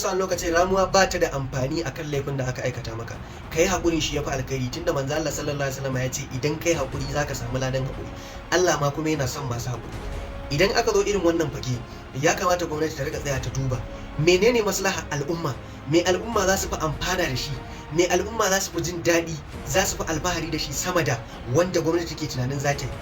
Sa lokacin ramuwa ba ta da amfani akan laifin da aka aikata maka. Kai haƙurin shi yafi alkhairi, tunda Manzo Allah sallallahu alaihi wasallam ya ce idan kai haƙuri zaka samu ladan haƙuri. Allah ma kuma yana son masu haƙuri. Idan aka zo irin wannan fage, ya kamata gwamnati ta rika tsaya ta duba menene maslahar al'umma, me al'umma za su fi amfana da shi, me al'umma za su fi jin daɗi, za su fi alfahari da shi sama da wanda gwamnati take tunanin za ta yi.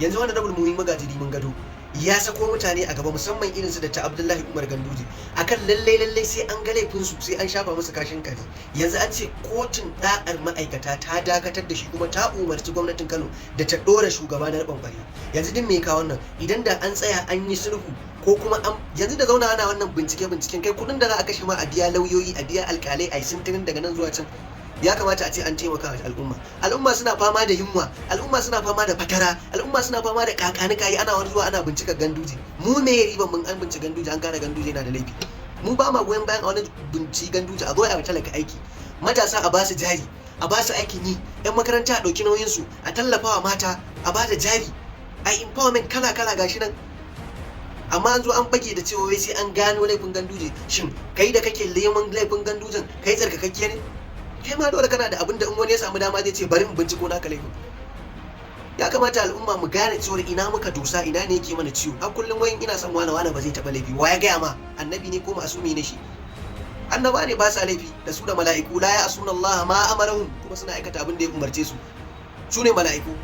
Yanzu wannan Honorable Muhimmi Magaji Rimin Gado ya sako mutane a gaba, musamman irin su da ta Abdullahi Umar Ganduje, akan lallai lallai sai an ga laifin su, sai an shafa musu kashin kare. Yanzu an ce kotun da'ar ma'aikata ta dakatar da shi, kuma ta umarci gwamnatin Kano da ta dora shugaba na riƙon ƙwarya. Yanzu din me ka wannan? Idan da an tsaya an yi sulhu ko kuma an yanzu da zauna ana wannan bincike binciken, kai kuɗin da za a kashe ma a biya lauyoyi, a biya alƙalai, a yi sintirin daga nan zuwa can, ya kamata a ce an taimaka wa al'umma. Al'umma suna fama da yunwa, al'umma suna fama da fatara, al'umma suna fama da kakanika yi. Ana wani zuwa ana bincika Ganduje. Mu me riban mun an bincika Ganduje, an gane Ganduje yana da laifi? Mu ba ma goyon bayan a wani binciki Ganduje. A zo a talaka aiki, matasa a basu jari, a basu aikin yi, yan makaranta a ɗauki nauyin su, a tallafawa mata, a ba da jari, a empowerment kala kala, gashi nan. Amma an zo an bage da cewa wai sai an gano laifin Ganduje. Shin kai da kake neman laifin Gandujen, kai tsarkakakke ne? Kai ma dole kana da abin da in wani ya samu dama zai ce bari in binciko naka laifin. Ya kamata al'umma mu gane cewa ina muka dosa, ina ne yake mana ciwo. Har kullum wayin ina son wane, wane ba zai taɓa laifi. Wa ya gaya ma? Annabi ne ko masumi ne shi? Annaba ne ba sa laifi, da su da mala'iku. La ya'suna Allah ma amarahum, kuma suna aikata abin da ya umarce su. Su ne mala'iku.